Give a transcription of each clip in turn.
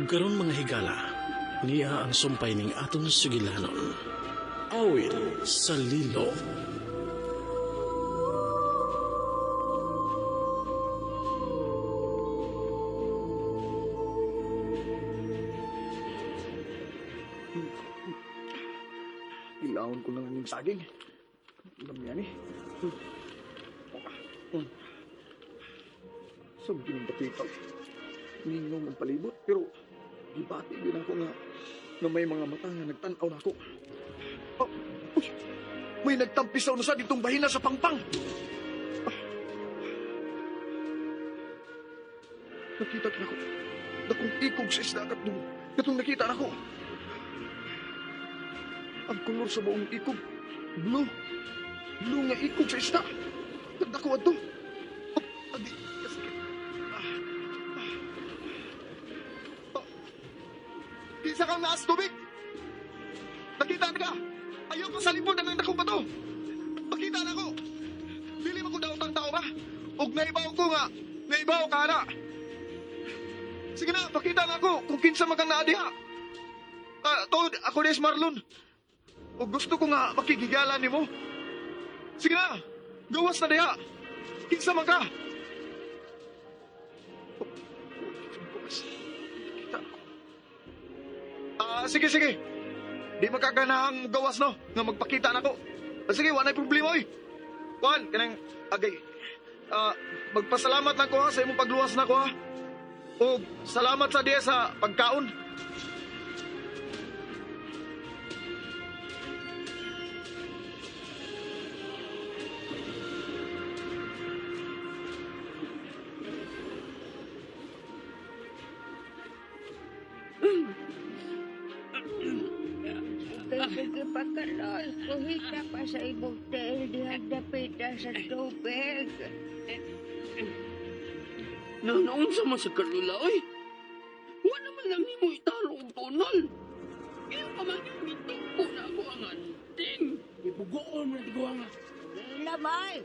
Ug karon mga higala, niya ang sumpay ning aton sugilanon. Awit sa Lilo. Ilawon ko lang ang saging. Alam niya ni. Sa gining dapita. Ningong ang palibot pero gibati din ako nga nga may mga mata nga nagtan-aw na ako. Oh, uy, may nagtampisaw na sa ditong bahina sa pangpang. Ah. Nakita ka nako. Dakong ikog sa isda katong katong nakita nako. Ang kolor sa buong ikog, blue. Blue nga ikog sa isda. Nagdako adto. Oh, adi, kasakit. Ah, ah. Oh. Kinsa kang naas tubig? Nakita na ka. Ayoko sa libon na ng dakong bato. Makita na ko. Dili man ko daotang tao ba? Og naibaw ko nga. Naibaw ka na. Sige na, pakita na ako kung kinsa man kang naa diha. Ah, to, ako ni Marlon. O gusto ko nga makigigala nimo. Sige na, gawas na diha. Kinsa man ka? Oh, oh, Kita ako. Ah, sige, sige. Di magkaganahang gawas no, nga magpakita na ko. Ah, sige, wala problema oy. Juan, kanang agay. Ah, magpasalamat lang ko ha sa imong pagluwas na ko ha. O salamat sa diya sa pagkaon. Sige pa kaloy, kuhita pa sa imong tail dihang dapita sa tubig. Nanaon sa man sa kalula, oy. Wala man lang nimo italo og tunol. Iyo pa man yung gitugbo na ako ang anting. Ibugoon mo na tiguang nga. Lamay,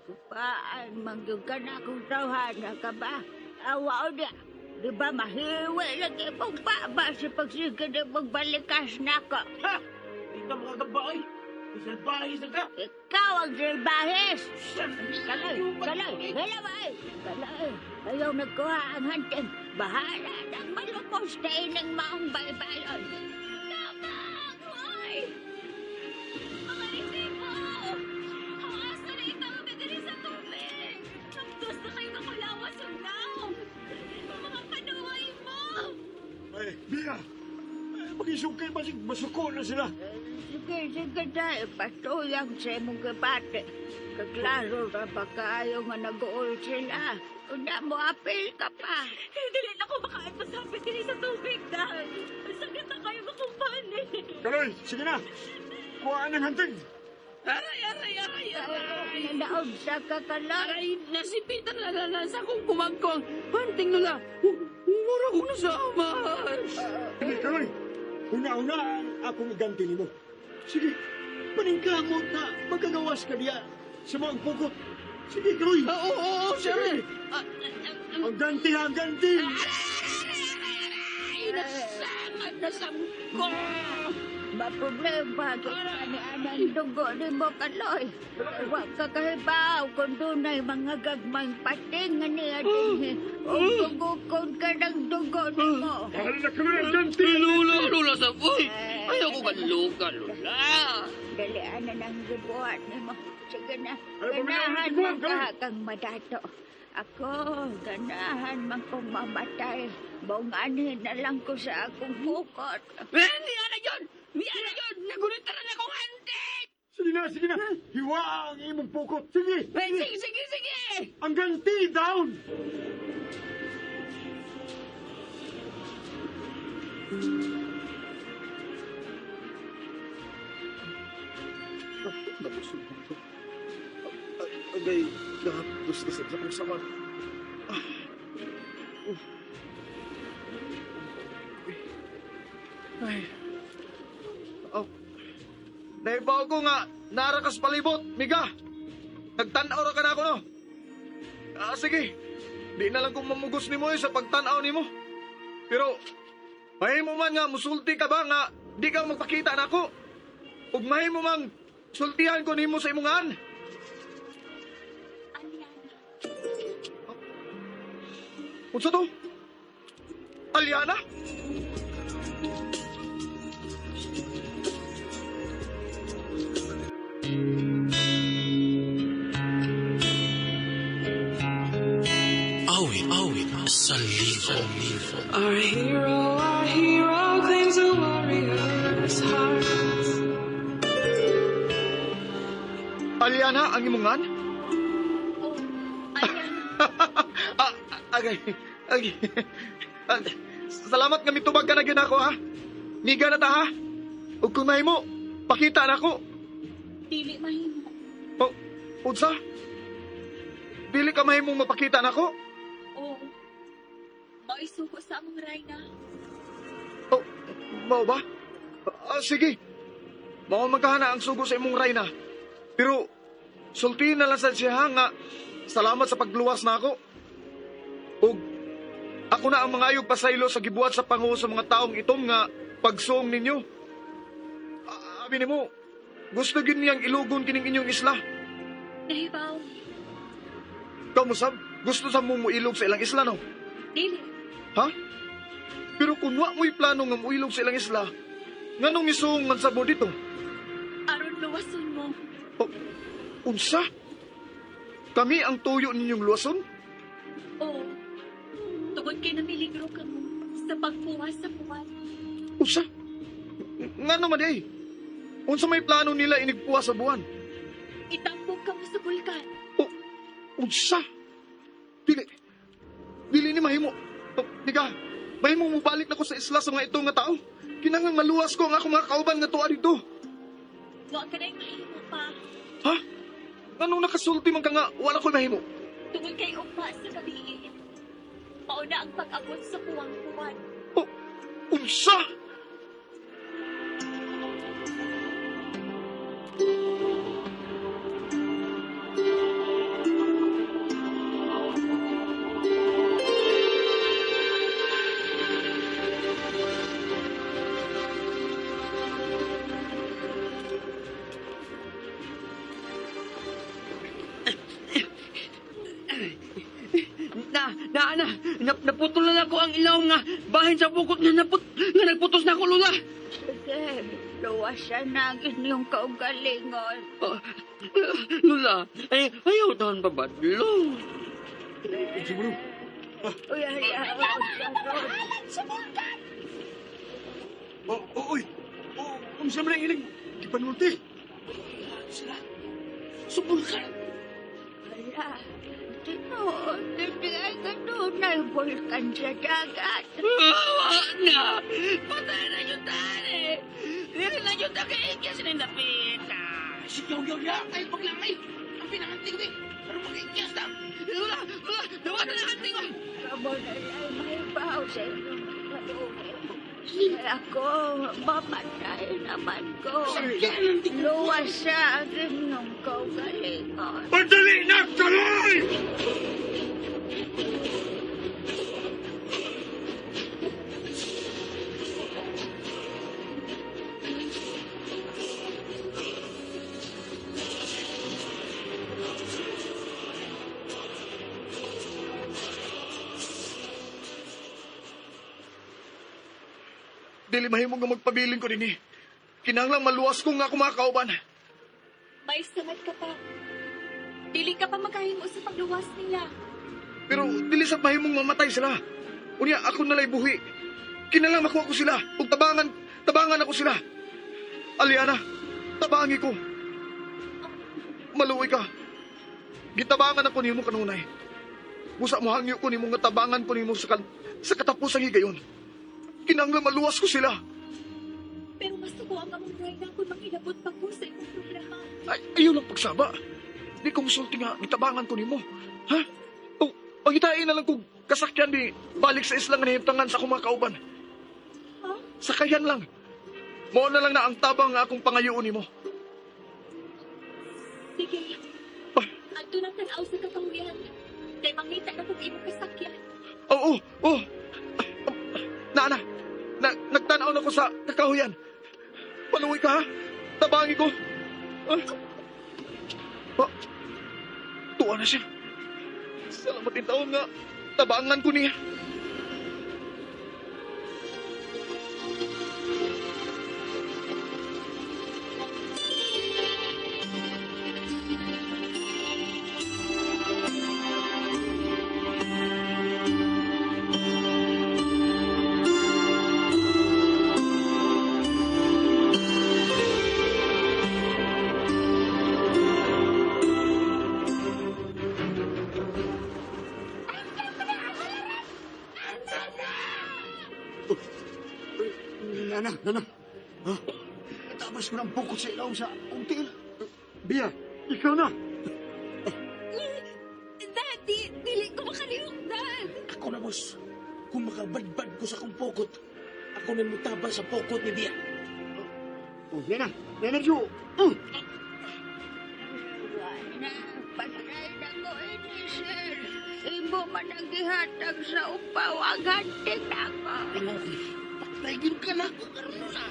kupaan mangyug ka na akong tawhana ka ba? Awa o niya, di ba mahiwi lagi mong baba sa pagsigad ng magbalikas na ko? Ha! Di ka makagaba, oy. Isalbahis na ka. Ikaw ang salbahes! Kaloy, kaloy, lamay, kaloy, ayaw nagkuha ang hanting. Bahala nang malumos na ining maong baybayon. Tabang! Hoy! Mga resibo! Hawasan na itaw ka diri sa tubig! Hapdos na kayo kakulawas ang naong! Ang mga panuway mo! Ay, Bia! Ay, Magisugkay ba masuko na sila? Sige, sige tayo. Patuyang sa imong gabate. Kaklaro ra ba kaayo nga nag-uol sila? Una mo apil ka pa. Eh, dili na ko makaipasapit diri sa tubig, Dad! Ang sakit na kayo makumpani! Kaloy, sige na! Kuhaan ng hanting! Aray, aray, aray, aray. Nanaog sa kakaloy. Aray, nasipitan na lang sa akong kumagkong. Anting nula. Mura kong nasamas. Sige, Kaloy! Una-una ang akong iganti nimo. Sige, paningkamot na magkagawas ka diya sa mga pukot. Sige, Kaloy! Ah, oo, oo, oo, sir. Ah, Ang ganti ha, ang ganti! Ay, nasamad na samko. Maproblema kita ni anang dugo ni mo kaloy. Wa ka kahibaw kung dunay mga gagmayng pating nga niya dinhi. O dugukon ka ng dugo nimo. Bahala na kami ang ganti! Lula, lula sa boy. Ayaw ko kanluka, lula. Dalian na ng gibuhat nimo. Sige na, Ay, ganahan pamilya, man kaloy. ka kang madato. Ako, ganahan man kong mamatay. Maong anhin na lang ko sa akong bukot. Eh, niya na yun! Niya na yun! Nagunita na akong anting! Sige na, sige na! Hiwa ang imong pukot! Sige! Eh, sige, sige, sige! Ang ganti down! Nabusog na ito. Agay, gahapos na sa akong samar. Ah. Ay. Oh. Naibaw ko nga, narakas palibot, miga. Nagtanaw ra ka na ako, no? Ah, sige. Di na lang kong mamugos nimo eh, sa pagtanaw nimo. Pero, Mahimo man nga musulti ka ba nga di ka magpakita nako? Ug mahimo mang sultihan ko nimo sa imong ngan. Aliana. Unsa to? Aliana? Awit, awit sa libo. Our hero claims a warrior's heart. Aliana ang imong ngan? Oh, Aliana. Ah, agay. Agay. Ah, salamat nga mitubag ka na gyud ako ha. Miga na ta ha. Ug kung mahimo, pakita nako. Dili mahimo. Oh, unsa? Dili ka mahimong mapakita nako? Oh. Maisuko sa among Reyna. Oh, mao ba? Ah, sige. Mao man kahana ang sugo sa imong rayna. Pero sultihin na lang sa siya nga salamat sa pagluwas na ako. Ug ako na ang mangayog pasaylo sa gibuhat sa pangulo sa mga taong itom nga pagsuong ninyo. Abi nimo, gusto gyud niyang ilugon kining inyong isla. Nahibaw. Ikaw mo sab, gusto sa mo moilog sa ilang isla no? Dili. Ha? Pero kung wa mo'y plano nga moilog sa ilang isla, nganong misuong man sa mo dito? Aron luwason mo. O, unsa? Kami ang tuyo ninyong luwason? Oo. Tungod kay namiligro ka mo sa pagpuwas sa buwan. Unsa? Ngano man ay? Unsa may plano nila inigpuwa sa buwan? Itambok ka mo sa bulkan. O, unsa? Dili. Dili ni mahimo. O, Diga, mahimo mo balik na ko sa isla sa mga ito nga tao. Kinahanglan maluwas ko ang akong mga kauban nga tuwa dito. Wa ka na'y mahimo pa. Ha? Anong nakasulti man ka nga wala ko'y mahimo? Tungod kay ugma sa gabi. Mauna ang pag-abot sa puwang buwan. O, unsa? Na, na, na, na, naputol na ako ang ilaw nga bahin sa bukot nga naput, nga nagputos na ako, Lola. Sige, luwasan na ang inyong kaugalingon. Ah, Lola, ay, ayaw tahan pa ba, Lo? Siguro. Uy, ay, ay, Sa bulkan! Oh, oh, oy. Oh, unsa man ang ilang gipanulti? Sila, sa bulkan. Wala. Tinuod, hindi ay kanunay bulkan sa dagat. Wa na! Patay na yung tani! Dili na yung takiikyas ni Napita! Sigaw, yaw, yaw. Ay, paglangay. Ang pinanganting ko eh. Pero mag-ikyas na. Lola! Lola! Dawatan na anting ko! Kamo na lang mahibaw sa inyong kaluwi. Kaya ako, mamatay naman ko. Luwas sa ang inyong kaugalingon. Padali na kaloy! Dili mahimo nga magpabilin ko dinhi. Kinahanglang maluwas ko nga akong mga kauban. May sangat ka pa. Dili ka pa makahimo sa pagluwas nila. Pero dili sa mahimong mamatay sila. Unya ako nalay buhi. Kinahanglan makuha ko sila. Ug tabangan, tabangan ako sila. Aliana, tabangi ko. Maluoy ka. Gitabangan ako nimo kanunay. Busa mo hangyo ko nimo nga tabangan ko nimo sa, sa katapusang higayon. Kinahanglan maluwas ko sila. Pero masuko ang among Reyna kung mangilabot pa ko sa imong problema. Ay, ayaw lang pagsaba. Di ko musulti nga, gitabangan ko nimo. Ha? O, pangitain na lang kung kasakyan di balik sa islang nahimtangan sa akong mga kauban. Ha? Sakayan lang. Mao na lang na ang tabang nga akong pangayoon nimo. Sige. Ah. Adto nang tan-aw sa kakahuyan. Kay mangita na kung imong kasakyan. Oo, oo. Naana, Na, nagtanaw na ko sa kakahuyan. Paluwi ka, ha? Tabangi ko. Ah? Ah, tuwa na siya. Salamat din taon nga. Tabangan ko niya. Nana, nana. Ha? Tapos ko ng bukot sa ilaw sa until. Bia, ikaw na. Daddy, dili ko makalihok, Dad. Ako na, boss. Kung makabadbad ko sa akong pokot, ako na mutabang sa pokot ni Bia. Oh, nana, nana, Jo. Na, patay na ko ini, sir. Imo man ang gihatag sa upaw ang hanting nako. Patay ka na ako karon na.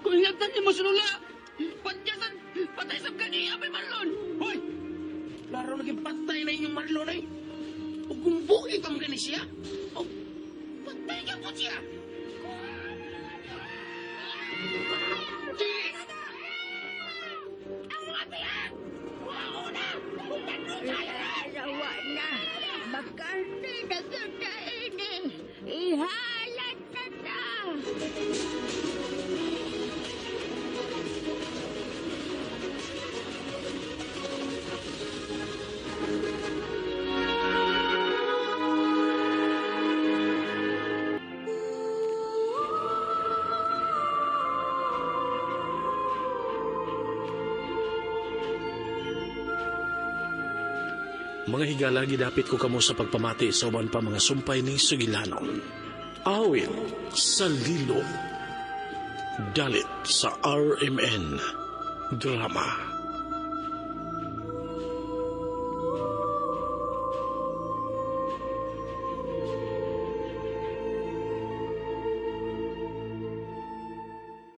Kung hilabtan ni mo sa lula, patyasan, patay sa kaniya may Marlon. Hoy! Klaro naging patay na inyong Marlon ay. O kung buhi pa gani siya, o patay ka po siya. Rawa na. Makarni na kita ini. Ihalat na ta. Mga higala, gidapit ko kamo sa pagpamati sa uban pa mga sumpay ni Sugilanon. Awit sa Lilo. Dalit sa RMN. Drama.